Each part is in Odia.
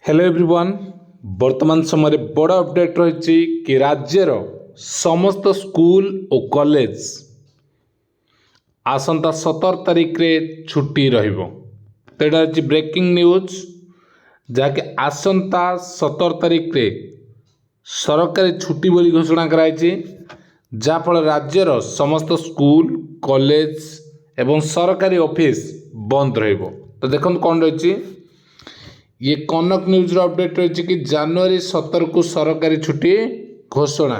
ହ୍ୟାଲୋ ଏଭ୍ରିୱାନ୍, ବର୍ତ୍ତମାନ ସମୟରେ ବଡ଼ ଅପଡ଼େଟ୍ ରହିଛି କି ରାଜ୍ୟର ସମସ୍ତ ସ୍କୁଲ ଓ କଲେଜ ଆସନ୍ତା 17 ତାରିଖରେ ଛୁଟି ରହିବ। ତ ଏଇଟା ହେଉଛି ବ୍ରେକିଂ ନ୍ୟୁଜ୍, ଯାହାକି ଆସନ୍ତା 17 ତାରିଖରେ ସରକାରୀ ଛୁଟି ବୋଲି ଘୋଷଣା କରାଯାଇଛି, ଯାହାଫଳରେ ରାଜ୍ୟର ସମସ୍ତ ସ୍କୁଲ, କଲେଜ ଏବଂ ସରକାରୀ ଅଫିସ୍ ବନ୍ଦ ରହିବ। ତ ଦେଖନ୍ତୁ କ'ଣ ରହିଛି। ଇଏ କନକ ନ୍ୟୁଜ୍ର ଅପଡ଼େଟ୍ ରହିଛି କି ଜାନୁଆରୀ 17କୁ ସରକାରୀ ଛୁଟି ଘୋଷଣା।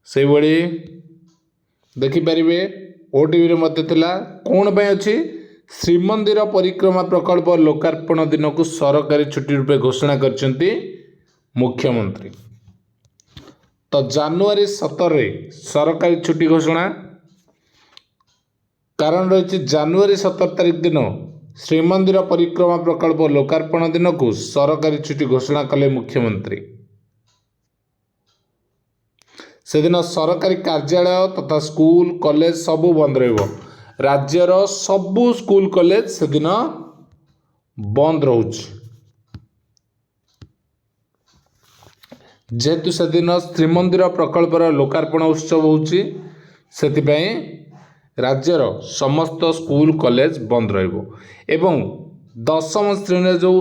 ସେଇଭଳି ଦେଖିପାରିବେ, ଓଟିଭିରେ ମଧ୍ୟ ଥିଲା। କ'ଣ ପାଇଁ ଅଛି? ଶ୍ରୀମନ୍ଦିର ପରିକ୍ରମା ପ୍ରକଳ୍ପ ଲୋକାର୍ପଣ ଦିନକୁ ସରକାରୀ ଛୁଟି ରୂପେ ଘୋଷଣା କରିଛନ୍ତି ମୁଖ୍ୟମନ୍ତ୍ରୀ। ତ ଜାନୁଆରୀ 17ରେ ସରକାରୀ ଛୁଟି ଘୋଷଣା। କାରଣ ରହିଛି, ଜାନୁଆରୀ 17 ତାରିଖ ଦିନ ଶ୍ରୀମନ୍ଦିର ପରିକ୍ରମା ପ୍ରକଳ୍ପ ଲୋକାର୍ପଣ ଦିନକୁ ସରକାରୀ ଛୁଟି ଘୋଷଣା କଲେ ମୁଖ୍ୟମନ୍ତ୍ରୀ। ସେଦିନ ସରକାରୀ କାର୍ଯ୍ୟାଳୟ ତଥା ସ୍କୁଲ, କଲେଜ ସବୁ ବନ୍ଦ ରହିବ। ରାଜ୍ୟର ସବୁ ସ୍କୁଲ, କଲେଜ ସେଦିନ ବନ୍ଦ ରହୁଛି। ଯେହେତୁ ସେଦିନ ଶ୍ରୀମନ୍ଦିର ପ୍ରକଳ୍ପର ଲୋକାର୍ପଣ ଉତ୍ସବ ହେଉଛି, ସେଥିପାଇଁ ରାଜ୍ୟର ସମସ୍ତ ସ୍କୁଲ, କଲେଜ ବନ୍ଦ ରହିବ ଏବଂ ଦଶମ ଶ୍ରେଣୀର ଯେଉଁ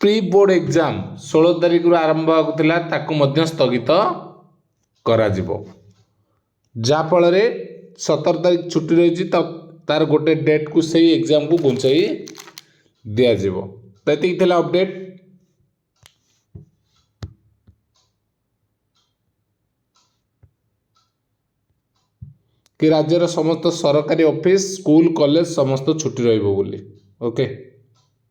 ପ୍ରି ବୋର୍ଡ଼ ଏକ୍ଜାମ୍ 16 ତାରିଖରୁ ଆରମ୍ଭ ହେବାକୁ ଥିଲା, ତାକୁ ମଧ୍ୟ ସ୍ଥଗିତ କରାଯିବ। ଯାହାଫଳରେ 17 ତାରିଖ ଛୁଟି ରହିଛି, ତ ତାର ଗୋଟେ ଡେଟ୍କୁ ସେଇ ଏକ୍ଜାମ୍କୁ ଘୁଞ୍ଚାଇ ଦିଆଯିବ। ତ ଏତିକି ଥିଲା ଅପଡ଼େଟ୍ କି ରାଜ୍ୟର ସମସ୍ତ ସରକାରୀ ଅଫିସ୍, ସ୍କୁଲ, କଲେଜ ସମସ୍ତ ଛୁଟି ରହିବ ବୋଲି। ଓକେ।